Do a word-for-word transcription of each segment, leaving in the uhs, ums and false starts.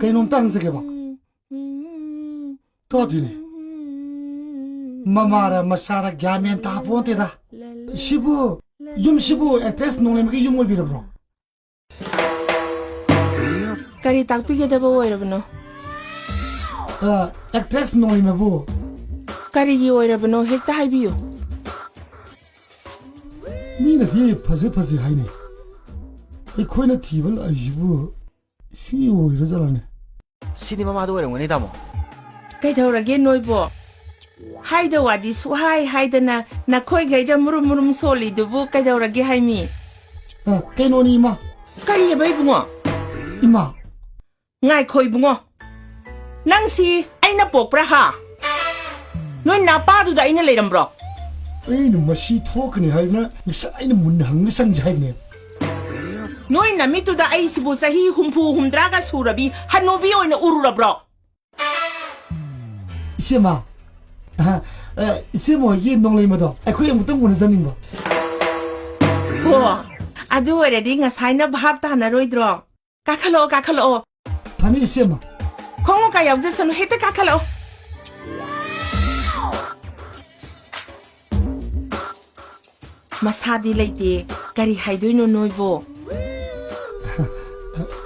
ꯀꯩꯅꯣꯝꯇ ꯍꯪꯖꯒꯦꯕ꯫ ꯇꯣꯗꯤꯅꯦ꯫ ꯃꯃꯥꯔ ꯃꯆꯥꯔ ꯒ꯭ꯌꯥꯟ ꯃꯦꯟ ꯇꯥꯄꯣꯟꯇꯦꯗ꯫ ꯁꯤꯕꯨ, ꯌꯨꯝꯁꯤꯕꯨ actress ꯅꯣꯡꯂꯩꯃꯒꯤ ꯌꯨꯝ ꯑꯣꯏꯕꯤꯔꯕ꯭ꯔꯣ? ꯀꯔꯤ ꯇꯥꯛꯄꯤꯒꯗꯕ ꯑꯣꯏꯔꯕꯅꯣ? ꯑ, actress ꯅꯣꯡꯂꯩꯃꯕꯨ꯫ ꯀꯔꯤꯒꯤ ꯑꯣꯏꯔꯕꯅꯣ? ꯍꯦꯛꯇ ꯍꯥꯏꯕꯤꯌꯨ꯫ ꯃꯤꯅꯗꯤ ꯐꯖꯩ ꯐꯖꯩ ꯍꯥꯏꯅꯩ꯫ ꯑꯩꯈꯣꯏꯅ ꯊꯤꯕ ꯂꯥꯛꯏꯁꯤꯕꯨ ꯁꯤ ꯑꯣꯏꯔꯖꯥꯠꯂꯅꯦ? ꯁꯤꯗꯤ ꯃꯃꯥꯗꯣ ꯑꯣꯏꯔꯝꯒꯅꯤ, ꯇꯥꯃꯣ꯫ ꯀꯩꯗꯧꯔꯒꯦ ꯅꯣꯏꯕꯣ? ꯍꯥꯏꯗ ꯋꯥꯗꯤ ꯁꯨꯛꯍꯥꯏ ꯍꯥꯏꯗꯅ ꯅꯈꯣꯏꯈꯩꯗ ꯃꯨꯔꯨꯝ ꯃꯨꯔꯨꯝ ꯁꯣꯜꯂꯤꯗꯨꯕꯨ ꯀꯩꯗꯧꯔꯒꯦ ꯍꯥꯏꯃꯤ? ꯑ, ꯀꯩꯅꯣꯅꯤ, ꯏꯃꯥ꯫ ꯀꯔꯤꯑꯕ, ꯏꯕꯨꯡꯉꯣ? ꯏꯃꯥ꯫ ꯉꯥꯏꯈꯣ, ꯏꯕꯨꯡꯉꯣ꯫ ꯅꯪꯁꯤ ꯑꯩꯅ ꯄꯣꯛꯄ꯭ꯔꯥ, ꯍꯥ? ꯅꯣꯏ ꯅꯄꯥꯗꯨꯗ ꯑꯩꯅ ꯂꯩꯔꯝꯕ꯭ꯔꯣ? ꯑꯩꯅ ꯃꯁꯤ ꯊꯣꯛꯀꯅꯤ ꯍꯥꯏꯗꯅ ꯉꯁꯥꯏ ꯑꯩꯅ ꯃꯨꯟꯅ ꯍꯪꯅ ꯆꯪꯁꯦ ꯍꯥꯏꯕꯅꯦ꯫ ꯅꯣꯏ ꯅꯃꯤꯠꯇꯨꯗ ꯑꯩꯁꯤꯕꯨ ꯆꯍꯤ ꯍꯨꯝꯐꯨ ꯍꯨꯝꯗ꯭ꯔꯥꯒ ꯁꯨꯔꯕꯤ ꯍꯅꯨꯕꯤ ꯑꯣꯏꯅ ꯎꯔꯨꯔꯕ꯭ꯔꯣ? ꯏꯆꯦꯃ, ꯑ, ꯑ, ꯏꯆꯦꯃ ꯍꯣꯏꯒꯤ ꯅꯣꯡꯂꯩꯃꯗꯣ ꯑꯩꯈꯣꯏ ꯑꯃꯨꯛꯇꯪ ꯎꯅꯖꯅꯤꯡꯕ꯫ ꯍꯣ, ꯑꯗꯨ ꯑꯣꯏꯔꯗꯤ ꯉꯁꯥꯏꯅ ꯚꯥꯞ ꯇꯥꯅꯔꯣꯏꯗ꯭ꯔꯣ? ꯀꯥꯈꯠꯂꯛꯑꯣ, ꯀꯥꯈꯠꯂꯛꯑꯣ꯫ ꯐꯅꯤ, ꯏꯆꯦꯃ꯫ ꯈꯣꯡꯎꯞꯀ ꯌꯥꯎꯖꯁꯅꯨ, ꯍꯦꯛꯇ ꯀꯥꯈꯠꯂꯛꯑꯣ꯫ ꯃꯁꯥꯗꯤ ꯂꯩꯇꯦ, ꯀꯔꯤ ꯍꯥꯏꯗꯣꯏꯅꯣ ꯅꯣꯏꯕꯣ?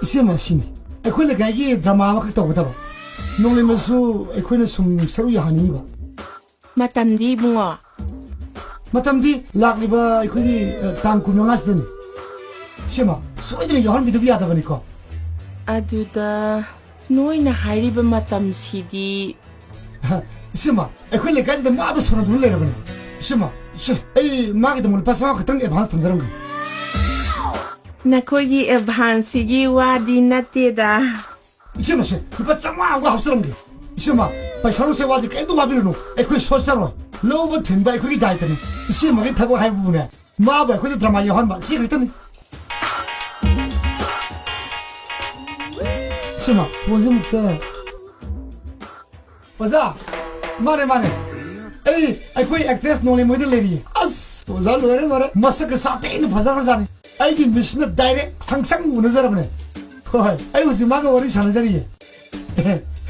ꯏꯆꯦꯃ, ꯁꯤꯅꯤ꯫ ꯑꯩꯈꯣꯏ ꯂꯩꯀꯥꯏꯒꯤ ꯗ꯭ꯔꯃꯥ ꯑꯃꯈꯛ ꯇꯧꯒꯗꯕ꯫ ꯅꯣꯡꯂꯩꯃꯁꯨ ꯑꯩꯈꯣꯏꯅ ꯁꯨꯝ ꯁꯔꯨꯛ ꯌꯥꯍꯟꯅꯤꯡꯉꯤꯕ꯫ ꯃꯇꯝꯗꯤ, ꯏꯕꯨꯡꯉꯣ? ꯃꯇꯝꯗꯤ ꯂꯥꯛꯂꯤꯕ ꯑꯩꯈꯣꯏꯒꯤ, ꯑ, ꯇꯥꯡ ꯀꯨꯟꯃꯉꯥꯁꯤꯗꯅꯤ꯫ ꯏꯆꯦꯃ, ꯁꯣꯏꯗꯅ ꯌꯥꯎꯍꯟꯕꯤꯗꯕ ꯌꯥꯗꯕꯅꯤꯀꯣ꯫ ꯑꯗꯨꯗ ꯅꯣꯏꯅ ꯍꯥꯏꯔꯤꯕ ꯃꯇꯝꯁꯤꯗꯤ? ꯏꯆꯦꯃ, ꯑꯩꯈꯣꯏ ꯂꯩꯀꯥꯏꯗꯨꯗ ꯃꯥꯗ ꯁꯣꯟꯅꯗꯨꯅ ꯂꯩꯔꯕꯅꯤ꯫ ꯏꯆꯦꯃ, ꯏꯆꯦ, ꯑꯩ ꯃꯥꯒꯤꯗꯃꯛ ꯂꯨꯄꯥ ꯆꯥꯝꯃꯉꯥ ꯈꯛꯇꯪ advance ꯊꯝꯖꯔꯝꯒꯦ꯫ ꯅꯈꯣꯏꯒꯤ advanceꯁꯤꯒꯤ ꯋꯥꯗꯤ ꯅꯠꯇꯦꯗ꯫ ꯏꯆꯦꯃ, ꯁꯦ, ꯂꯨꯄꯥ ꯆꯥꯝꯃꯉꯥ ꯑꯃꯒ ꯍꯥꯞꯆꯔꯝꯒꯦ꯫ ꯏꯆꯦꯃ, ꯄꯩꯁꯥ ꯅꯨꯡꯁꯥ ꯋꯥꯗꯤ ꯀꯩꯝꯇ ꯋꯥꯕꯤꯔꯨꯅꯨ, ꯑꯩꯈꯣꯏ ꯁꯣꯠꯆꯔꯣꯏ꯫ ꯂꯧꯕ ꯊꯤꯟꯕ ꯑꯩꯈꯣꯏꯒꯤ ꯗꯥꯏꯇꯅꯤ꯫ ꯏꯆꯦꯃꯒꯤ ꯊꯕꯛ ꯍꯥꯏꯕꯕꯨꯅꯦ, ꯃꯥꯕꯨ ꯑꯩꯈꯣꯏꯗ ꯗ꯭ꯔꯃꯥ ꯌꯥꯎꯍꯟꯕ, ꯁꯤ ꯈꯛꯇꯅꯤ꯫ ꯏꯆꯦꯃ, ꯐꯣꯟꯁꯦ ꯑꯃꯨꯛꯇ꯫ ꯑꯣꯖꯥ, ꯃꯥꯅꯦ, ꯃꯥꯅꯦ꯫ ꯑꯩ, ꯑꯩꯈꯣꯏ actress ꯅꯣꯡꯂꯩꯃ ꯍꯣꯏꯗ ꯂꯩꯔꯤꯌꯦ꯫ ꯑꯁ, ꯑꯣꯖꯥ, ꯂꯣꯏꯔꯦ, ꯂꯣꯏꯔꯦ꯫ ꯃꯁꯛꯀ ꯁꯥꯊꯤꯅ ꯐꯖꯈ꯭ꯔꯖꯥꯠꯅꯤ꯫ ꯑꯩꯒꯤ ꯃꯤꯁꯅ direct ꯁꯪ ꯁꯪ ꯎꯅꯖꯔꯕꯅꯦ꯫ ꯍꯣꯏ, ꯑꯩ ꯍꯧꯖꯤꯛ ꯃꯥꯒ ꯋꯥꯔꯤ ꯁꯥꯟꯅꯖꯔꯤꯌꯦ꯫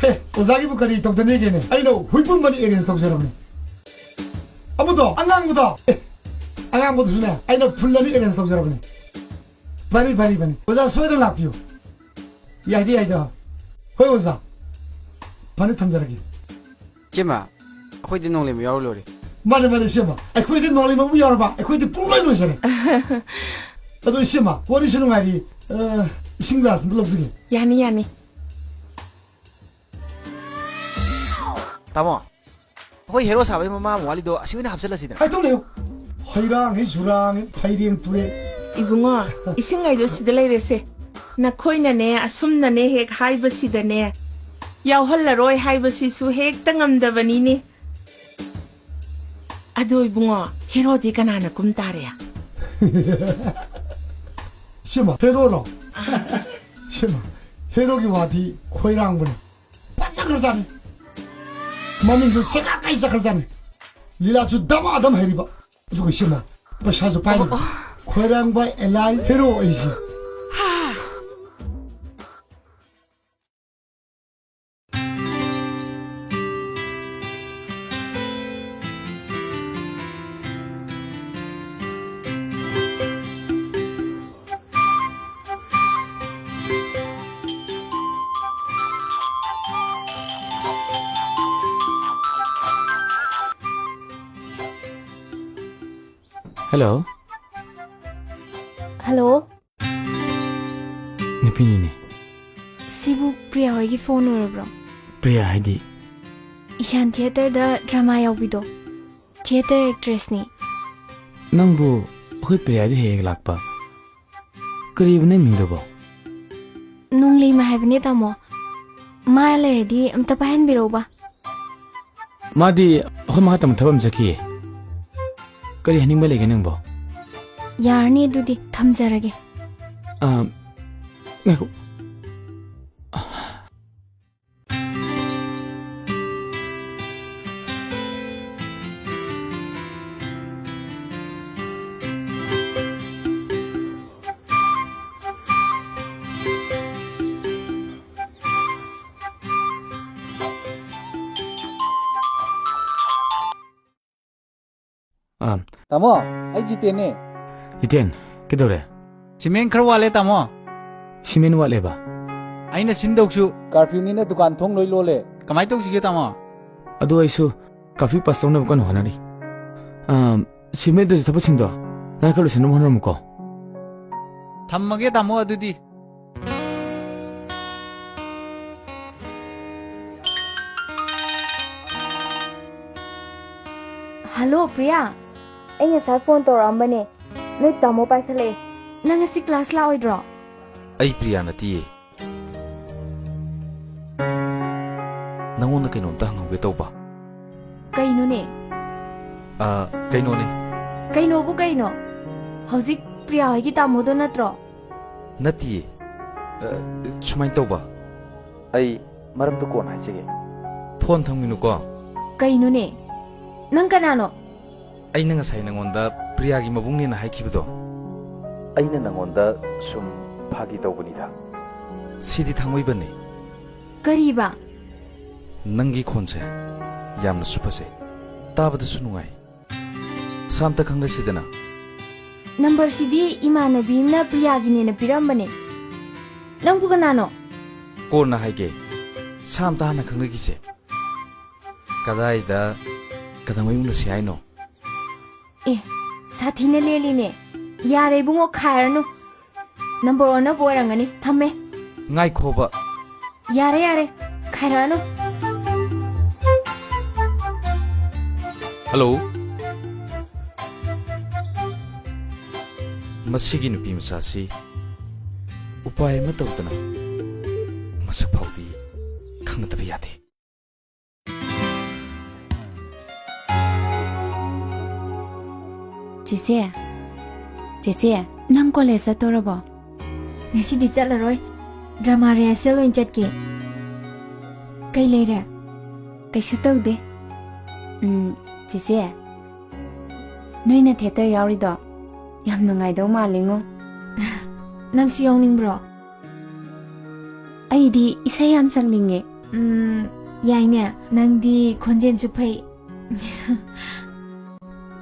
ꯍꯦ, ꯑꯣꯖꯥꯒꯤꯕꯨ ꯀꯔꯤ ꯇꯧꯗꯅꯤꯒꯦꯅꯦ? ꯑꯩꯅ ꯍꯨꯏꯄꯨꯝꯕꯅꯤ arrange ꯇꯧꯖꯔꯕꯅꯤ꯫ ꯑꯃꯗꯣ, ꯑꯉꯥꯡꯕꯗꯣ꯫ ꯑꯦ, ꯑꯉꯥꯡꯕꯗꯨꯁꯨꯅꯦ, ꯑꯩꯅ full ꯑꯅꯤ arrange ꯇꯧꯖꯔꯕꯅꯤ꯫ ꯐꯅꯤ, ꯐꯅꯤ, ꯐꯅꯤ꯫ ꯑꯣꯖꯥ ꯁꯣꯏꯗꯅ ꯂꯥꯛꯄꯤꯌꯨ꯫ ꯌꯥꯏꯗ, ꯌꯥꯏꯗ꯫ ꯍꯣꯏ, ꯑꯣꯖꯥ꯫ ꯐꯅꯤ, ꯊꯝꯖꯔꯒꯦ꯫ ꯏꯆꯦꯃ, ꯑꯩꯈꯣꯏꯗꯤ ꯅꯣꯡꯂꯩꯃ ꯌꯥꯎꯔ ꯂꯣꯏꯔꯦ꯫ ꯃꯥꯅꯦ, ꯃꯥꯅꯦ, ꯏꯆꯦꯃ꯫ ꯑꯩꯈꯣꯏꯗꯤ ꯅꯣꯡꯂꯩꯃꯕꯨ ꯌꯥꯎꯔꯕ, ꯑꯩꯈꯣꯏꯗꯤ ꯄꯨꯡꯂꯣꯏ ꯂꯣꯏꯖꯔꯦ꯫ ꯑꯗꯣ ꯏꯆꯦꯃ, ꯋꯥꯔꯤꯁꯨ ꯅꯨꯡꯉꯥꯏꯔꯤ꯫ ꯑ, ꯏꯁꯤꯡ glass ꯑꯝꯇ ꯂꯧꯖꯒꯦ꯫ ꯌꯥꯅꯤ, ꯌꯥꯅꯤ꯫ ꯇꯥꯃꯣ, ꯑꯩꯈꯣꯏ hero ꯁꯥꯕꯒꯤ ꯃꯃꯥ ꯃꯋꯥꯂꯤꯗꯣ ꯑꯁꯤ ꯑꯣꯏꯅ ꯍꯥꯞꯆꯤꯜꯂꯁꯤꯗꯅ꯫ ꯍꯥꯏꯗꯣꯛꯂꯦ꯫ ꯍꯩꯔꯥꯡꯉꯤ, ꯖꯨꯔꯥꯡꯉꯤ, ꯐꯩꯔꯦꯡ ꯇꯨꯔꯦꯡ꯫ ꯏꯕꯨꯡꯉꯣ, ꯏꯁꯤꯡ ꯍꯥꯏꯗꯣ ꯁꯤꯗ ꯂꯩꯔꯦꯁꯦ꯫ ꯅꯈꯣꯏꯅꯅꯦ, ꯑꯁꯨꯝꯅꯅꯦ ꯍꯦꯛ ꯍꯥꯏꯕꯁꯤꯗꯅꯦ, ꯌꯥꯎꯍꯜꯂꯔꯣꯏ ꯍꯥꯏꯕꯁꯤꯁꯨ ꯍꯦꯛꯇ ꯉꯝꯗꯕꯅꯤꯅꯦ꯫ ꯑꯗꯣ ꯏꯕꯨꯡꯉꯣ, heroꯗꯤ ꯀꯅꯥꯅ ꯀꯨꯝ ꯇꯥꯔꯦ? ꯁꯤꯃ, heroꯔꯣ? ꯁꯤꯃ, heroꯒꯤ ꯋꯥꯗꯤ ꯈꯣꯏꯔꯥꯡꯕꯅꯤ꯫ ꯐꯖꯈ꯭ꯔꯖꯥꯠꯅꯤ꯫ ꯃꯃꯤꯡꯁꯨ ꯁꯦꯒꯥꯛ ꯀꯥꯏ ꯆꯠꯈ꯭ꯔꯖꯥꯠꯅꯤ꯫ ꯂꯤꯂꯥꯁꯨ ꯗꯃꯥꯗꯝ ꯍꯩꯔꯤꯕ꯫ ꯑꯗꯨꯒ ꯁꯤꯃ, ꯄꯩꯁꯥꯁꯨ ꯄꯥꯏꯔꯤꯕ꯫ ꯑꯣ, ꯑꯣ꯫ ꯈꯣꯏꯔꯥꯡꯕ ꯑꯦꯂꯥꯏ hero ꯑꯩꯁꯦ꯫ Hello. Hello. ꯅꯨꯄꯤꯅꯤꯅꯦ꯫ ꯁꯤꯕꯨ ꯄ꯭ꯔꯤꯌꯥ ꯍꯣꯏꯒꯤ phone ꯑꯣꯏꯔꯕ꯭ꯔꯣ? ꯄ꯭ꯔꯤꯌꯥ ꯍꯥꯏꯗꯤ? ꯏꯁꯥꯟ theatreꯗ drama ꯌꯥꯎꯕꯤꯗꯣ꯫ Theatre actressꯅꯤ꯫ ꯅꯪꯕꯨ ꯑꯩꯈꯣꯏ ꯄ꯭ꯔꯤꯌꯥꯗꯤ ꯍꯦꯛ ꯍꯦꯛ ꯂꯥꯛꯄ꯫ ꯀꯔꯤꯕ ꯅꯪ ꯃꯤꯡꯗꯨꯕꯣ? ꯅꯣꯡꯂꯩꯃ ꯍꯥꯏꯕꯅꯦ, ꯇꯥꯃꯣ꯫ ꯃꯥ ꯂꯩꯔꯗꯤ ꯑꯝꯇ ꯄꯥꯏꯍꯟꯕꯤꯔꯛꯎꯕ꯫ ꯃꯥꯗꯤ ꯑꯩꯈꯣꯏ ꯃꯈꯥ ꯇꯝꯅ ꯊꯕꯛ ꯑꯃ ꯆꯠꯈꯤꯌꯦ꯫ ꯀꯔꯤ ꯍꯥꯏꯅꯤꯡꯕ ꯂꯩꯒꯦ ꯅꯪꯕꯣ? ꯌꯥꯔꯅꯤ, ꯑꯗꯨꯗꯤ ꯊꯝꯖꯔꯒꯦ꯫ ꯑ, ꯉꯥꯏꯈꯣ꯫ ꯑꯥ꯫ ꯇꯥꯃꯣ, ꯑꯩ ꯖꯤꯇꯦꯟꯅꯦ꯫ ꯖꯤꯇꯦꯟ, ꯀꯩꯗꯧꯔꯦ? ꯁꯤꯃꯦꯟ ꯈꯔ ꯋꯥꯠꯂꯦ, ꯇꯥꯃꯣ꯫ ꯁꯤꯃꯦꯟ ꯋꯥꯠꯂꯦꯕ? ꯑꯩꯅ ꯁꯤꯟꯗꯧꯁꯨ꯫ ꯀꯥꯔꯐ꯭ꯌꯨꯅꯤꯅ ꯗꯨꯀꯥꯟ ꯊꯣꯡ ꯂꯣꯏ ꯂꯣꯜꯂꯦ꯫ ꯀꯃꯥꯏ ꯇꯧꯁꯤꯒꯦ, ꯇꯥꯃꯣ? ꯑꯗꯨ ꯑꯩꯁꯨ ꯀꯥꯔꯐ꯭ꯌꯨ ꯄꯥꯁ ꯇꯧꯅꯕ ꯀꯟꯅ ꯍꯣꯠꯅꯔꯤ꯫ ꯑꯥ, ꯁꯤꯃꯦꯟꯗꯨꯁꯨ ꯊꯕꯛꯁꯤꯡꯗꯣ ꯅꯪ ꯈꯔ ꯂꯣꯏꯁꯤꯟꯅꯕ ꯍꯣꯠꯅꯔꯝꯃꯨꯀꯣ꯫ ꯊꯝꯃꯒꯦ, ꯇꯥꯃꯣ, ꯑꯗꯨꯗꯤ꯫ ꯍꯜꯂꯣ, ꯄ꯭ꯔꯤꯌꯥ꯫ ꯑꯩ ꯉꯁꯥꯏ ꯐꯣꯟ ꯇꯧꯔꯛꯑꯝꯕꯅꯦ, ꯅꯣꯏ ꯇꯥꯃꯣ ꯄꯥꯏꯈꯠꯂꯛꯑꯦ꯫ ꯅꯪ ꯉꯁꯤ ꯀ꯭ꯂꯥꯁ ꯂꯥꯛꯑꯣꯏꯗ꯭ꯔꯣ? ꯑꯩ ꯄ꯭ꯔꯤꯌꯥ ꯅꯠꯇꯤꯌꯦ꯫ ꯅꯪꯉꯣꯟꯗ ꯀꯩꯅꯣꯝꯇ ꯍꯪꯍꯧꯒꯦ ꯇꯧꯕ꯫ ꯀꯩꯅꯣꯅꯦ? ꯑ, ꯀꯩꯅꯣꯅꯦ꯫ ꯀꯩꯅꯣꯕꯨ ꯀꯩꯅꯣ? ꯍꯧꯖꯤꯛ ꯄ꯭ꯔꯤꯌꯥ ꯍꯣꯏꯒꯤ ꯇꯥꯃꯣꯗꯣ ꯅꯠꯇ꯭ꯔꯣ? ꯅꯠꯇꯤꯌꯦ꯫ ꯑ, ꯁꯨꯃꯥꯏꯅ ꯇꯧꯕ꯫ ꯑꯩ ꯃꯔꯝꯗꯣ ꯀꯣꯟꯅ ꯍꯥꯏꯖꯒꯦ꯫ ꯐꯣꯟ ꯊꯝꯒꯤꯅꯨꯀꯣ꯫ ꯀꯩꯅꯣꯅꯦ? ꯅꯪ ꯀꯅꯥꯅꯣ? ꯑꯩꯅ ꯉꯁꯥꯏ ꯅꯉꯣꯟꯗ ꯄ꯭ꯔꯤꯌꯥꯒꯤ ꯃꯕꯨꯡꯅꯦꯅ ꯍꯥꯏꯈꯤꯕꯗꯣ꯫ ꯑꯩꯅ ꯅꯉꯣꯟꯗ ꯁꯨꯝ ꯐꯥꯒꯤ ꯇꯧꯕꯅꯤꯗ꯫ ꯁꯤꯗꯤ ꯊꯥꯡꯃꯩꯕꯟꯅꯦ꯫ ꯀꯔꯤꯕ? ꯅꯪꯒꯤ ꯈꯣꯟꯁꯦ ꯌꯥꯝꯅꯁꯨ ꯐꯖꯩ, ꯇꯥꯕꯗꯁꯨ ꯅꯨꯡꯉꯥꯏ꯫ ꯁꯥꯝꯇ ꯈꯪꯅꯁꯤꯗꯅ꯫ ꯅꯝꯕꯔꯁꯤꯗꯤ ꯏꯃꯥꯟꯅꯕꯤ ꯑꯃꯅ ꯄ꯭ꯔꯤꯌꯥꯒꯤꯅꯦꯅ ꯄꯤꯔꯝꯕꯅꯦ꯫ ꯅꯪꯕꯨ ꯀꯅꯥꯅꯣ? ꯀꯣꯟꯅ ꯍꯥꯏꯒꯦ, ꯁꯥꯝꯇ ꯍꯥꯟꯅ ꯈꯪꯅꯈꯤꯁꯦ꯫ ꯀꯗꯥꯏꯗ, ꯀꯩꯗꯧꯉꯩ ꯎꯅꯁꯤ ꯍꯥꯏꯅꯣ? ꯑꯦ, ꯁꯥꯊꯤꯅ ꯂꯦꯜꯂꯤꯅꯦ꯫ ꯌꯥꯔꯦ ꯏꯕꯨꯡꯉꯣ, ꯈꯥꯏꯔꯅꯨ꯫ ꯅꯝꯕꯔ ꯑꯣꯟꯅꯕ ꯑꯣꯏꯔꯝꯒꯅꯤ꯫ ꯊꯝꯃꯦ꯫ ꯉꯥꯏꯈꯣꯕ꯫ ꯌꯥꯔꯦ, ꯌꯥꯔꯦ꯫ ꯈꯥꯏꯔꯛꯑꯅꯨ꯫ ꯍꯜꯂꯣ꯫ ꯃꯁꯤꯒꯤ ꯅꯨꯄꯤ ꯃꯆꯥꯁꯤ ꯎꯄꯥꯏ ꯑꯃ ꯇꯧꯗꯅ ꯃꯁꯛ ꯐꯥꯎꯗꯤ ꯈꯪꯅꯗꯕ ꯌꯥꯗꯦ꯫ ꯆꯦꯆꯦ, ꯆꯦꯆꯦ, ꯅꯪ ꯀꯣꯂꯦꯖ ꯆꯠꯇꯣꯔꯕꯣ? ꯉꯁꯤꯗꯤ ꯆꯠꯂꯔꯣꯏ꯫ ꯗ꯭ꯔꯃꯥ ꯔꯤꯍꯔꯁꯦꯜ ꯑꯣꯏꯅ ꯆꯠꯀꯦ꯫ ꯀꯩ ꯂꯩꯔꯦ? ꯀꯩꯁꯨ ꯇꯧꯗꯦ꯫ ꯎꯝ, ꯆꯦꯆꯦ, ꯅꯣꯏꯅ ꯊꯤꯌꯦꯇꯔ ꯌꯥꯎꯔꯤꯗꯣ ꯌꯥꯝ ꯅꯨꯡꯉꯥꯏꯗꯧ ꯃꯥꯜꯂꯤꯉꯣ꯫ ꯅꯪꯁꯨ ꯌꯥꯎꯅꯤꯡꯕ꯭ꯔꯣ? ꯑꯩꯗꯤ ꯏꯁꯩ ꯌꯥꯝ ꯁꯛꯅꯤꯡꯉꯦ꯫ ꯎꯝ, ꯌꯥꯏꯅꯦ, ꯅꯪꯗꯤ ꯈꯣꯟꯖꯦꯜꯁꯨ ꯐꯩ꯫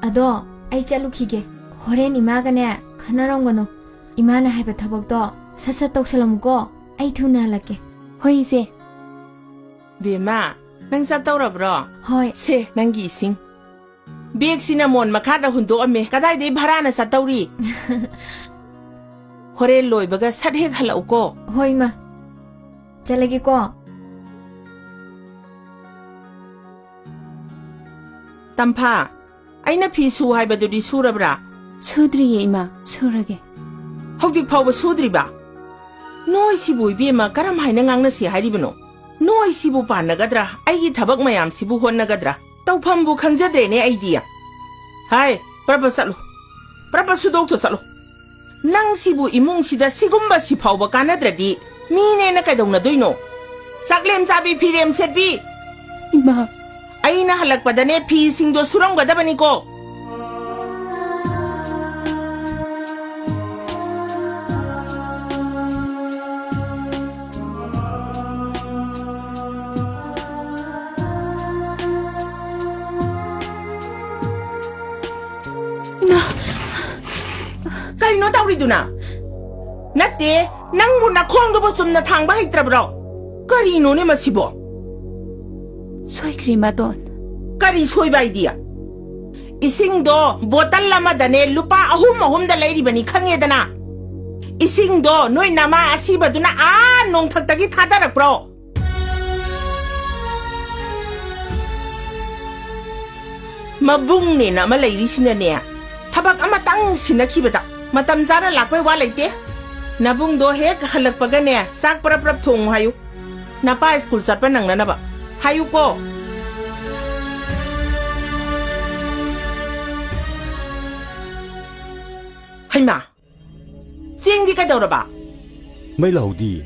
ꯑꯗꯣ ꯑꯩ ꯆꯠꯂꯨꯈꯤꯒꯦ꯫ ꯍꯣꯔꯦꯟ ꯏꯃꯥꯒꯅꯦ ꯈꯟꯅꯔꯝꯒꯅꯨ꯫ ꯏꯃꯥꯅ ꯍꯥꯏꯕ ꯊꯕꯛꯇꯣ ꯁꯠ ꯁꯠ ꯇꯧꯁꯜꯂꯝꯃꯨꯀꯣ꯫ ꯑꯩ ꯊꯨꯅ ꯍꯜꯂꯛꯀꯦ꯫ ꯍꯣꯏ, ꯏꯆꯦ꯫ ꯕꯦꯝꯃ, ꯅꯪ ꯆꯠꯇꯧꯔꯕ꯭ꯔꯣ? ꯍꯣꯏ꯫ ꯁꯦ, ꯅꯪꯒꯤ ꯏꯁꯤꯡ꯫ ꯕꯦꯒꯁꯤꯅ ꯃꯣꯟ ꯃꯈꯥꯗ ꯍꯨꯟꯗꯣꯛꯑꯝꯃꯦ꯫ ꯀꯗꯥꯏꯗꯩ ꯚꯔꯥꯅ ꯆꯠꯇꯧꯔꯤ? ꯍꯣꯔꯦꯟ ꯂꯣꯏꯕꯒ ꯁꯠ ꯍꯦꯛ ꯍꯜꯂꯛꯎꯀꯣ꯫ ꯍꯣꯏ, ꯏꯃꯥ꯫ ꯆꯠꯂꯒꯦꯀꯣ꯫ ꯇꯝꯐꯥ, ꯑꯩꯅ ꯐꯤ ꯁꯨ ꯍꯥꯏꯕꯗꯨꯗꯤ ꯁꯨꯔꯕ꯭ꯔꯥ? ꯁꯨꯗ꯭ꯔꯤꯌꯦ, ꯏꯃꯥ꯫ ꯁꯨꯔꯒꯦ꯫ ꯍꯧꯖꯤꯛ ꯐꯥꯎꯕ ꯁꯨꯗ꯭ꯔꯤꯕ? ꯅꯣꯏꯁꯤꯕꯨ, ꯏꯕꯦꯝꯃ, ꯀꯔꯝ ꯍꯥꯏꯅ ꯉꯥꯡꯅꯁꯤ ꯍꯥꯏꯔꯤꯕꯅꯣ? ꯅꯣꯏꯁꯤꯕꯨ ꯄꯥꯟꯅꯒꯗ꯭ꯔꯥ? ꯑꯩꯒꯤ ꯊꯕꯛ ꯃꯌꯥꯝꯁꯤꯕꯨ ꯍꯣꯠꯅꯒꯗ꯭ꯔꯥ? ꯇꯧꯐꯝꯕꯨ ꯈꯪꯖꯗ꯭ꯔꯦꯅꯦ ꯑꯩꯗꯤ꯫ ꯍꯥꯏ, ꯄ꯭ꯔꯞ ꯄ꯭ꯔꯞ ꯆꯠꯂꯨ꯫ ꯄ꯭ꯔꯞ ꯄ꯭ꯔꯞ ꯁꯨꯗꯣꯛꯊꯣꯛ ꯆꯠꯂꯨ꯫ ꯅꯪꯁꯤꯕꯨ ꯏꯃꯨꯡꯁꯤꯗ ꯁꯤꯒꯨꯝꯕꯁꯤ ꯐꯥꯎꯕ ꯀꯥꯟꯅꯗ꯭ꯔꯗꯤ ꯃꯤꯅꯦꯅ ꯀꯩꯗꯧꯅꯗꯣꯏꯅꯣ? ꯆꯥꯛꯂꯦꯝ ꯆꯥꯕꯤ, ꯐꯤꯔꯦꯝ ꯁꯦꯠꯄꯤ! ꯏꯃꯥ! ꯑꯩꯅ ꯍꯜꯂꯛꯄꯗꯅꯦ ꯐꯤꯁꯤꯡꯗꯣ ꯁꯨꯔꯝꯒꯗꯕꯅꯤꯀꯣ꯫ ꯏꯃꯥ! ꯀꯔꯤꯅꯣ ꯇꯧꯔꯤꯗꯨꯅ? ꯅꯠꯇꯦ, ꯅꯪꯕꯨ ꯅꯈꯣꯡꯗꯨꯕꯨ ꯆꯨꯝꯅ ꯊꯥꯡꯕ ꯍꯩꯇ꯭ꯔꯕ꯭ꯔꯣ? ꯀꯔꯤꯅꯣꯅꯦ ꯃꯁꯤꯕꯣ? ꯁꯣꯏꯈ꯭ꯔꯦ, ꯏꯃꯥꯇꯣꯟ꯫ ꯀꯔꯤ ꯁꯣꯏꯕ ꯍꯥꯏꯗꯤ? ꯏꯁꯤꯡꯗꯣ ꯕꯣꯇꯜ ꯑꯃꯗꯅꯦ ꯂꯨꯄꯥ ꯑꯍꯨꯝ ꯑꯍꯨꯝꯗ ꯂꯩꯔꯤꯕꯅꯤ, ꯈꯪꯉꯦꯗꯅ? ꯏꯁꯤꯡꯗꯣ ꯅꯣꯏ ꯅꯃꯥ ꯑꯁꯤꯕꯗꯨꯅ ꯑꯥ ꯅꯣꯡꯊꯛꯇꯒꯤ ꯊꯥꯗꯔꯛꯄ꯭ꯔꯣ? ꯃꯕꯨꯡꯅꯦꯅ ꯑꯃ ꯂꯩꯔꯤꯁꯤꯅꯅꯦ, ꯊꯕꯛ ꯑꯃꯇꯪ ꯁꯤꯟꯅꯈꯤꯕꯗ ꯃꯇꯝ ꯆꯥꯅ ꯂꯥꯛꯄꯩ ꯋꯥ ꯂꯩꯇꯦ꯫ ꯅꯕꯨꯡꯗꯣ ꯍꯦꯛ ꯍꯜꯂꯛꯄꯒꯅꯦ, ꯆꯥꯛ ꯄ꯭ꯔꯞ ꯄ꯭ꯔꯞ ꯊꯣꯡꯉꯨ ꯍꯥꯏꯌꯨ꯫ ꯅꯄꯥ ꯁ꯭ꯀꯨꯜ ꯆꯠꯄ ꯅꯪꯅꯅꯕ ꯍꯥꯏꯌꯨꯀꯣ꯫ ꯍꯩꯃꯥ! ꯆꯦꯡꯗꯤ ꯀꯩꯗꯧꯔꯕ? ꯃꯩ ꯂꯥꯛꯍꯧꯗꯤ꯫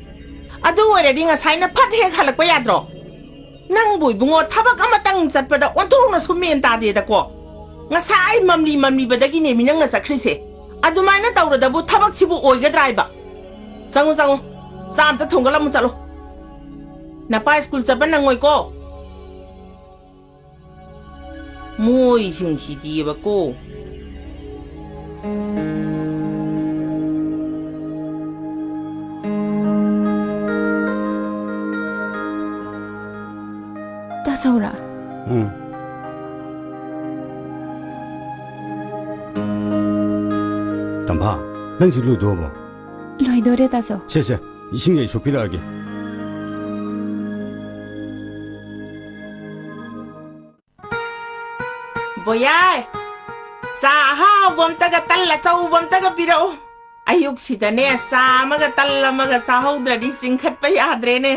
ꯑꯗꯨ ꯑꯣꯏꯔꯗꯤ ꯉꯁꯥꯏꯅ ꯐꯠ ꯍꯦꯛ ꯍꯜꯂꯛꯄ ꯌꯥꯗ꯭ꯔꯣ? ꯅꯪꯕꯨ ꯏꯕꯨꯡꯉꯣ, ꯊꯕꯛ ꯑꯃꯇꯪ ꯆꯠꯄꯗ ꯑꯣꯟꯊꯣꯛꯅꯁꯨ ꯃꯦꯟ ꯇꯥꯗꯦꯗꯀꯣ꯫ ꯉꯁꯥꯏ ꯃꯝꯂꯤ ꯃꯝꯂꯤꯕꯗꯒꯤꯅꯦ ꯃꯤ ꯅꯪꯅ ꯆꯠꯈ꯭ꯔꯤꯁꯦ꯫ ꯑꯗꯨꯃꯥꯏꯅ ꯇꯧꯔꯗꯕꯨ ꯊꯕꯛꯁꯤꯕꯨ ꯑꯣꯏꯒꯗ꯭ꯔꯥ ꯍꯥꯏꯕ? ꯆꯪꯉꯨ, ꯆꯪꯉꯨ꯫ ꯆꯥ ꯑꯝꯇ ꯊꯣꯡꯒꯠꯂꯝꯃꯨ ꯆꯠꯂꯣ꯫ ꯅꯄꯥ ꯁ꯭ꯀꯨꯜ ꯆꯠꯄ ꯅꯪꯉꯣꯏꯀꯣ꯫ ꯃꯣꯏꯁꯤꯡꯁꯤꯗꯤꯕꯀꯣ꯫ ꯇꯥꯆꯧꯔꯥ? ꯎꯝ꯫ ꯇꯝꯐꯥ, ꯅꯪꯁꯨ ꯂꯣꯏꯗꯣꯔꯕꯣ? ꯂꯣꯏꯗꯣꯔꯦ, ꯇꯥꯆꯧ꯫ ꯁꯦ, ꯁꯦ, ꯏꯁꯤꯡ ꯑꯩ ꯁꯣꯛꯄꯤꯔꯛꯑꯒꯦ꯫ ꯕꯣꯌꯥꯏ, ꯆꯥ ꯑꯍꯥꯎꯕ ꯑꯝꯇꯒ, ꯇꯜ ꯑꯆꯧꯕ ꯑꯝꯇꯒ ꯄꯤꯔꯛꯎ꯫ ꯑꯌꯨꯛꯁꯤꯗꯅꯦ, ꯆꯥ ꯑꯃꯒ ꯇꯜ ꯑꯃꯒ ꯆꯥꯍꯧꯗ꯭ꯔꯗꯤ ꯆꯤꯡꯈꯠꯄ ꯌꯥꯗ꯭ꯔꯦꯅꯦ꯫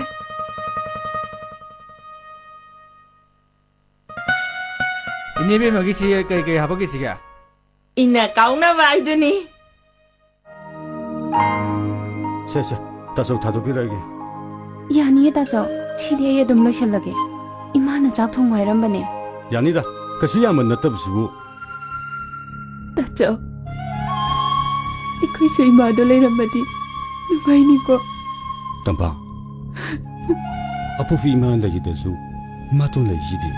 ꯏꯅꯦ ꯕꯦꯝꯃꯒꯤꯁꯤ ꯀꯩ ꯀꯩ ꯍꯥꯄꯛꯀꯦ ꯁꯤꯒꯦ? ꯏꯟꯅ ꯀꯥꯎꯅꯕ ꯍꯥꯏꯗꯨꯅꯤ꯫ ꯁꯦ, ꯁꯦ, ꯇꯥꯆꯧ ꯊꯥꯗꯣꯛꯄꯤꯔꯛꯑꯒꯦ꯫ ꯌꯥꯅꯤꯌꯦ, ꯇꯥꯆꯧ꯫ ꯁꯤꯗꯤ ꯑꯩ ꯑꯗꯨꯝ ꯂꯣꯏꯁꯜꯂꯒꯦ꯫ ꯏꯃꯥꯅ ꯆꯥꯛ ꯊꯣꯡꯉꯣ ꯍꯥꯏꯔꯝꯕꯅꯦ꯫ ꯌꯥꯅꯤꯗ, ꯀꯩꯁꯨ ꯌꯥꯝꯕ ꯅꯠꯇꯕꯁꯤꯕꯨ꯫ ꯇꯥꯆꯧ, ꯑꯩꯈꯣꯏꯁꯨ ꯏꯃꯥꯗꯣ ꯂꯩꯔꯝꯃꯗꯤ ꯅꯨꯡꯉꯥꯏꯅꯤꯀꯣ꯫ ꯇꯝꯐꯥ, ꯑꯄꯣꯛꯄꯤ ꯏꯃꯥ ꯂꯩꯈꯤꯗ꯭ꯔꯁꯨ ꯏꯃꯥꯇꯣꯟ ꯂꯩꯔꯤꯁꯤꯗꯤ꯫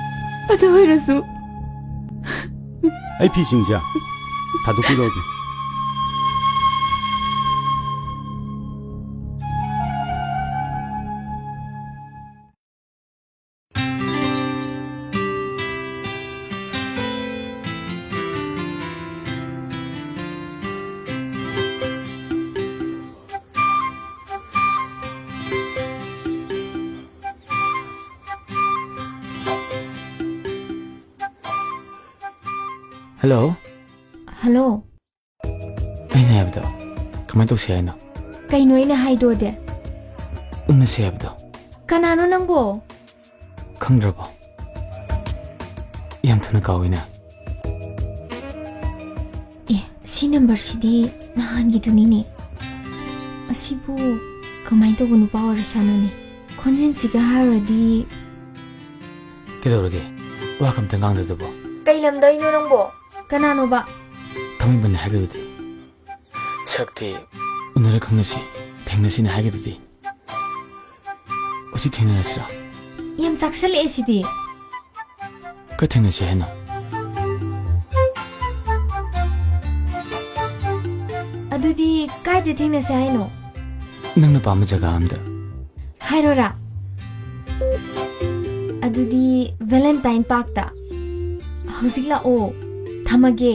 ꯑꯗꯨ ꯑꯣꯏꯔꯁꯨ꯫ ꯑꯩ ꯐꯤꯁꯤꯡꯁꯦ ꯊꯥꯗꯣꯛꯄꯤꯔꯛꯑꯒꯦ꯫ ꯍꯜꯂꯣ꯫ ꯍꯜꯂꯣ꯫ ꯑꯩꯅ ꯍꯥꯏꯕꯗꯣ ꯀꯃꯥꯏꯅ ꯇꯧꯁꯦ ꯍꯥꯏꯅꯣ? ꯀꯩꯅꯣ ꯑꯩꯅ ꯍꯥꯏꯗꯣꯗꯤ? ꯎꯅꯁꯦ ꯍꯥꯏꯕꯗꯣ꯫ ꯀꯅꯥꯅꯣ ꯅꯪꯕꯣ? ꯈꯪꯗ꯭ꯔꯕꯣ? ꯌꯥꯝ ꯊꯨꯅ ꯀꯥꯎꯏꯅ꯫ ꯑꯦ, ꯁꯤ ꯅꯝꯕꯔꯁꯤꯗꯤ ꯅꯍꯥꯟꯒꯤꯗꯨꯅꯤꯅꯦ꯫ ꯑꯁꯤꯕꯨ ꯀꯃꯥꯏꯅ ꯇꯧꯕ ꯅꯨꯄꯥ ꯑꯣꯏꯔꯁꯥꯅꯣꯅꯦ? ꯈꯣꯟꯖꯦꯜꯁꯤꯒ ꯍꯥꯏꯔꯨꯔꯗꯤ꯫ ꯀꯩꯗꯧꯔꯒꯦ? ꯋꯥ ꯀꯝꯇ ꯉꯥꯡꯗꯗꯨꯕꯣ? ꯀꯩ ꯂꯝꯗꯩꯅꯣ ꯅꯪꯕꯣ? ꯀꯅꯥꯅꯣꯕ? ꯊꯥꯡꯃꯩꯕꯟꯅꯦ ꯍꯥꯏꯒꯗꯨꯗꯤ꯫ ꯁꯛꯇꯤ ꯎꯅꯔ ꯈꯪꯅꯁꯤ, ꯊꯦꯡꯅꯁꯤꯅ ꯍꯥꯏꯒꯗꯨꯗꯤ꯫ ꯍꯧꯖꯤꯛ ꯊꯦꯡꯅꯔꯁꯤꯔꯣ? ꯌꯥꯝ ꯆꯥꯛꯁꯜꯂꯛꯑꯦ ꯁꯤꯗꯤ꯫ ꯀꯥꯏ ꯊꯦꯡꯅꯁꯤ ꯍꯥꯏꯅꯣ? ꯊꯦꯡꯅꯁꯦ ꯍꯥꯏꯅꯣ? ꯅꯪꯅ ꯄꯥꯝꯕ ꯖꯒꯥ ꯑꯝꯗ꯫ ꯍꯥꯏꯔꯣꯔꯥ? ꯑꯗꯨꯗꯤ ꯚꯦꯂꯦꯟꯇꯥꯏꯟ ꯄꯥꯔꯛꯇ꯫ ꯍꯧꯖꯤꯛ ꯂꯥꯛꯑꯣ꯫ ꯊꯝꯃꯒꯦ꯫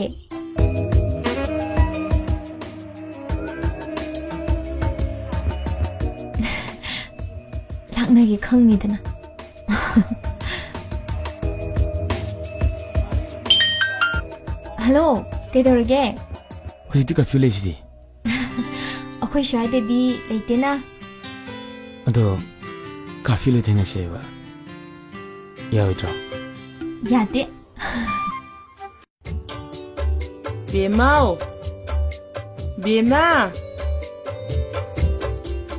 ꯂꯥꯛꯅꯒꯦ ꯈꯪꯉꯤꯗꯅ꯫ ꯍꯜꯂꯣ, ꯀꯩꯗꯧꯔꯒꯦ? ꯍꯧꯖꯤꯛꯇꯤ ꯀꯔꯐ꯭ꯌꯨ ꯂꯩꯁꯤꯗꯤ꯫ ꯑꯩꯈꯣꯏ ꯁ꯭ꯋꯥꯏꯗꯗꯤ ꯂꯩꯇꯦꯅ꯫ ꯑꯗꯣ ꯀꯔꯐ꯭ꯌꯨ ꯂꯣꯏ ꯊꯦꯡꯅꯁꯦꯕ꯫ ꯌꯥꯔꯣꯏꯗ꯭ꯔꯣ? ꯌꯥꯗꯦ꯫ ꯕꯦꯝꯃꯧ! ꯕꯦꯝꯃ!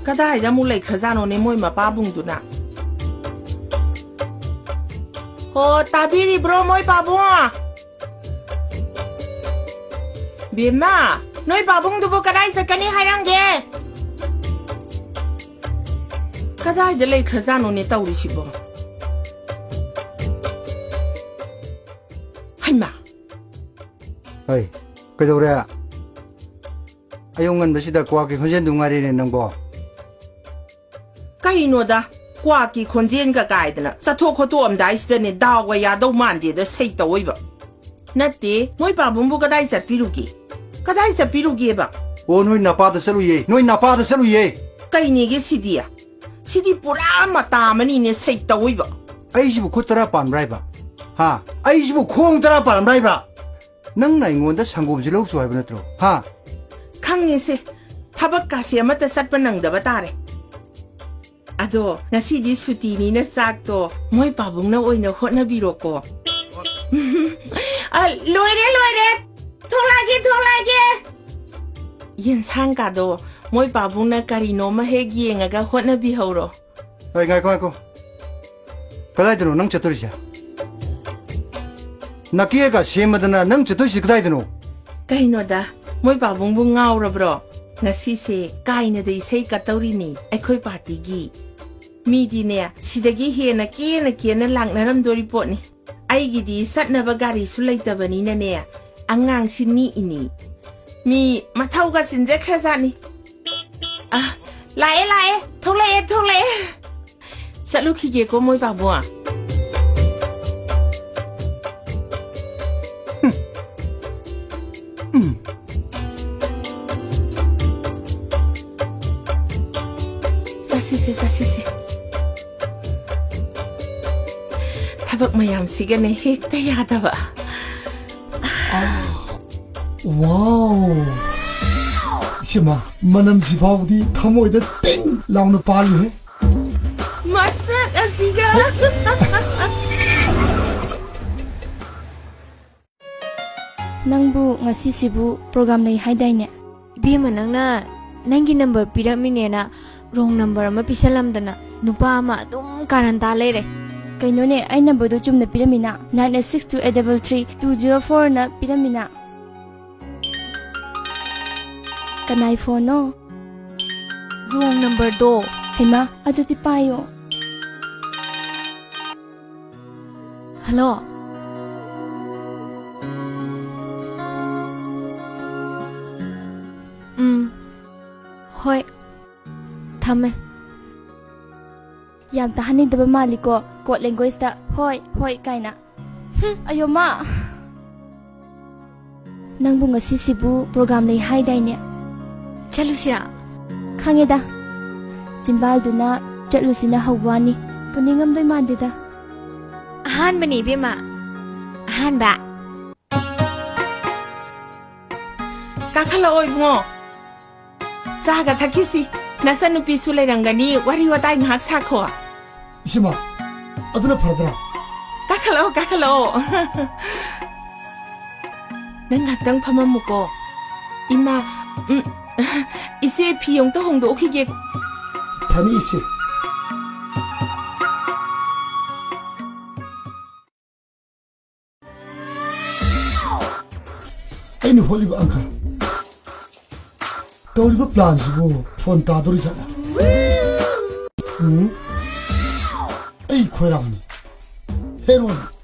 ꯀꯗꯥꯏꯗ ꯑꯃꯨꯛ ꯂꯩꯈ꯭ꯔꯖꯥꯠꯅꯣꯅꯦ ꯃꯣꯏ ꯃꯄꯥꯕꯨꯡꯗꯨꯅ? ꯑꯣ, ꯇꯥꯕꯤꯔꯤꯕ꯭ꯔꯣ ꯃꯣꯏ ꯄꯥꯕꯨꯡ? ꯕꯦꯝꯃ, ꯅꯣꯏ ꯄꯥꯕꯨꯡꯗꯨꯕꯨ ꯀꯗꯥꯏ ꯆꯠꯀꯅꯤ ꯍꯥꯏꯔꯝꯒꯦ? ꯀꯗꯥꯏꯗ ꯂꯩꯈ꯭ꯔꯖꯥꯠꯅꯣꯅꯦ ꯇꯧꯔꯤꯁꯤꯕꯣ? ꯍꯩꯃꯥ! ꯍꯩ, ꯀꯩꯗꯧꯔꯦ? ꯑꯌꯨꯛ ꯉꯟꯕꯁꯤꯗ ꯀ꯭ꯋꯥꯛꯀꯤ ꯈꯣꯟꯖꯦꯜꯗꯨ ꯉꯥꯏꯔꯦꯅꯦ ꯅꯪꯕꯣ꯫ ꯀꯩꯅꯣꯗ, ꯀ꯭ꯋꯥꯛꯀꯤ ꯈꯣꯟꯖꯦꯜꯒ ꯀꯥꯏꯗꯅ, ꯆꯠꯊꯣꯛ ꯈꯣꯠꯇꯣꯛꯑꯝꯗꯥꯏꯁꯤꯗꯅꯦ ꯗꯥꯎꯒ ꯌꯥꯗꯧ ꯃꯥꯟꯗꯦꯗ ꯁꯩꯇ ꯑꯣꯏꯕ꯫ ꯅꯠꯇꯦ, ꯃꯣꯏ ꯄꯥꯕꯨꯡꯕꯨ ꯀꯗꯥꯏ ꯆꯠꯄꯤꯔꯨꯒꯦ? ꯀꯗꯥꯏ ꯆꯠꯄꯤꯔꯨꯒꯦꯕ? ꯑꯣ, ꯅꯣꯏ ꯅꯄꯥꯗ ꯆꯠꯂꯨꯏꯌꯦ, ꯅꯣꯏ ꯅꯄꯥꯗ ꯆꯠꯂꯨꯏꯌꯦ꯫ ꯀꯩꯅꯦꯒꯦ ꯁꯤꯗꯤ? ꯁꯤꯗꯤ ꯄꯨꯔꯥ ꯃꯇꯥ ꯑꯃꯅꯤꯅꯦ ꯁꯩꯇ ꯑꯣꯏꯕ꯫ ꯑꯩꯁꯤꯕꯨ ꯈꯨꯠ ꯇꯔꯥ ꯄꯥꯟꯕ꯭ꯔꯥ ꯍꯥꯏꯕ? ꯍꯥ? ꯑꯩꯁꯤꯕꯨ ꯈꯣꯡ ꯇꯔꯥ ꯄꯥꯟꯕ꯭ꯔꯥ ꯍꯥꯏꯕ? ꯅꯪꯅ ꯑꯩꯉꯣꯟꯗ ꯁꯪꯒꯣꯝꯁꯤ ꯂꯧꯁꯨ ꯍꯥꯏꯕ ꯅꯠꯇ꯭ꯔꯣ? ꯍꯥ? ꯈꯪꯉꯦꯁꯦ, ꯊꯕꯛꯀꯥꯁꯦ ꯑꯃꯠꯇ ꯆꯠꯄ ꯅꯪꯗꯕ ꯇꯥꯔꯦ꯫ ꯑꯗꯣ ꯉꯁꯤꯗꯤ ꯁꯨꯇꯤꯅꯤꯅ ꯆꯥꯛꯇꯣ ꯃꯣꯏ ꯄꯥꯕꯨꯡꯅ ꯑꯣꯏꯅ ꯍꯣꯠꯅꯕꯤꯔꯣꯀꯣ꯫ ꯑ, ꯂꯣꯏꯔꯦ, ꯂꯣꯏꯔꯦ꯫ ꯊꯣꯛꯂꯛꯑꯒꯦ, ꯊꯣꯛꯂꯛꯑꯒꯦ꯫ ꯌꯦꯟꯁꯥꯡꯀꯥꯗꯣ ꯃꯣꯏ ꯄꯥꯕꯨꯡꯅ ꯀꯔꯤꯅꯣꯃ ꯍꯦꯛ ꯌꯦꯡꯉꯒ ꯍꯣꯠꯅꯕꯤꯍꯧꯔꯣ꯫ ꯍꯣꯏ, ꯉꯥꯏꯈꯣ, ꯉꯥꯏꯈꯣ꯫ ꯀꯗꯥꯏꯗꯅꯣ ꯅꯪ ꯆꯠꯇꯣꯔꯤꯁꯦ? ꯅꯀꯦꯒ ꯁꯦꯝꯃꯗꯅ ꯅꯪ ꯆꯠꯇꯣꯏꯁꯤ ꯀꯗꯥꯏꯗꯅꯣ? ꯀꯩꯅꯣꯗ, ꯃꯣꯏ ꯄꯥꯕꯨꯡꯕꯨ ꯉꯥꯎꯔꯕ꯭ꯔꯣ? ꯉꯁꯤꯁꯦ ꯀꯥꯏꯅꯗ ꯏꯁꯩ ꯀꯠꯇꯧꯔꯤꯅꯤ ꯑꯩꯈꯣꯏ ꯄꯥꯔꯇꯤꯒꯤ꯫ ꯃꯤꯗꯤꯅꯦ, ꯁꯤꯗꯒꯤ ꯍꯦꯟꯅ ꯀꯦꯅ ꯀꯦꯅ ꯂꯥꯛꯅꯔꯝꯗꯣꯔꯤ ꯄꯣꯠꯅꯤ꯫ ꯑꯩꯒꯤꯗꯤ ꯆꯠꯅꯕ ꯒꯥꯔꯤꯁꯨ ꯂꯩꯇꯕꯅꯤꯅꯅꯦ, ꯑꯉꯥꯡꯁꯤ ꯅꯤꯛꯏꯅꯤ꯫ ꯃꯤ ꯃꯊꯧꯒ ꯆꯤꯟꯖꯈ꯭ꯔꯖꯥꯠꯅꯤ꯫ ꯑ, ꯂꯥꯛꯑꯦ, ꯂꯥꯛꯑꯦ, ꯊꯣꯛꯂꯛꯑꯦ, ꯊꯣꯛꯂꯛꯑꯦ꯫ ꯆꯠꯂꯨꯈꯤꯒꯦꯀꯣ, ꯃꯣꯏ ꯄꯥꯕꯨꯡ꯫ ꯎꯝ꯫ ꯎꯝ꯫ ꯆꯠꯁꯤꯁꯦ, ꯆꯠꯁꯤꯁꯦ꯫ ꯊꯕꯛ ꯃꯌꯥꯝꯁꯤꯒꯅꯦ ꯍꯦꯛꯇ ꯌꯥꯗꯕ꯫ ꯋꯥꯎ! ꯏꯆꯦꯃ, ꯃꯅꯝꯁꯤ ꯐꯥꯎꯕꯗꯤ ꯊꯃꯣꯏꯗ ꯇꯤꯡ ꯂꯥꯎꯅ ꯄꯥꯜꯂꯤꯍꯦ꯫ ꯃꯁꯛ ꯑꯁꯤꯒ! ꯅꯪꯕꯨ ꯉꯁꯤꯁꯤꯕꯨ program ꯂꯩ ꯍꯥꯏꯗꯥꯏꯅꯦ? ꯏꯕꯦꯝꯃ, ꯅꯪꯅ ꯅꯪꯒꯤ number ꯄꯤꯔꯝꯃꯤꯅꯦꯅ wrong number ꯑꯃ ꯄꯤꯁꯜꯂꯝꯗꯅ ꯅꯨꯄꯥ ꯑꯃ ꯑꯗꯨꯝ ꯀꯥꯔꯟ ꯇꯥ ꯂꯩꯔꯦ꯫ ꯀꯩꯅꯣꯅꯦ, ꯑꯩ numberꯗꯣ ꯆꯨꯝꯅ ꯄꯤꯔꯝꯃꯤꯅ, nine eight six two eight double three two zero four ꯅ ꯄꯤꯔꯝꯃꯤꯅ꯫ ꯀꯅꯥꯏ phoneꯅꯣ? Wrong numberꯗꯣ꯫ ꯍꯩꯃꯥ, ꯑꯗꯨꯗꯤ ꯄꯥꯏꯌꯣ꯫ Hello꯫ ꯎꯝ, ꯍꯣꯏ, ꯊꯝꯃꯦ꯫ ꯌꯥꯝ ꯇꯥꯍꯟꯅꯤꯡꯗꯕ ꯃꯥꯜꯂꯤꯀꯣ, code languageꯇ "ꯍꯣꯏ, ꯍꯣꯏ" ꯀꯥꯏꯅ꯫ ꯍꯨꯝ, ꯑꯌꯣ ꯃꯥ! ꯅꯪꯕꯨ ꯉꯁꯤꯁꯤꯕꯨ program ꯂꯩ ꯍꯥꯏꯗꯥꯏꯅꯦ? ꯆꯠꯂꯨꯁꯤꯔꯥ? ꯈꯪꯉꯦꯗ꯫ ꯆꯤꯝꯕꯥꯜꯗꯨꯅ ꯆꯠꯂꯨꯁꯤꯅ ꯍꯧꯕ ꯋꯥꯅꯤ꯫ ꯄꯨꯅꯤꯡꯉꯝꯗꯣꯏ ꯃꯥꯟꯗꯦꯗ꯫ ꯑꯍꯥꯟꯕꯅꯤ, ꯏꯕꯦꯝꯃ꯫ ꯑꯍꯥꯟꯕ꯫ ꯀꯥꯈꯠꯂꯛꯑꯣ, ꯏꯕꯨꯡꯉꯣ꯫ ꯆꯥꯒ ꯊꯛꯈꯤꯁꯤ꯫ ꯅꯆꯟꯅꯨꯄꯤꯁꯨ ꯂꯩꯔꯝꯒꯅꯤ, ꯋꯥꯔꯤ ꯋꯥꯇꯥꯏ ꯉꯥꯏꯍꯥꯛ ꯁꯥꯈꯣ꯫ ꯏꯆꯦꯃ, ꯑꯗꯨꯅ ꯐꯔꯗ꯭ꯔꯥ? ꯀꯥꯈꯠꯂꯛꯑꯣ, ꯀꯥꯈꯠꯂꯛꯑꯣ꯫ ꯅꯪ ꯉꯥꯛꯇꯪ ꯐꯝꯃꯝꯃꯨꯀꯣ꯫ ꯏꯃꯥ, ꯎꯝ, ꯏꯆꯦ ꯐꯤ ꯑꯃꯨꯛꯇ ꯍꯣꯡꯗꯣꯛꯎꯈꯤꯒꯦ꯫ ꯐꯅꯤ, ꯏꯆꯦ꯫ ꯑꯩꯅ ꯍꯣꯠꯂꯤꯕ ꯑꯪꯀ, ꯇꯧꯔꯤꯕ planꯁꯤꯕꯨ phone ꯇꯥꯗꯣꯔꯤ ꯖꯥꯠꯂ? ꯎꯝ? ꯑꯩ ꯈꯣꯏꯔꯥꯡꯅꯤ꯫ ꯍꯦꯔꯣꯅꯤ꯫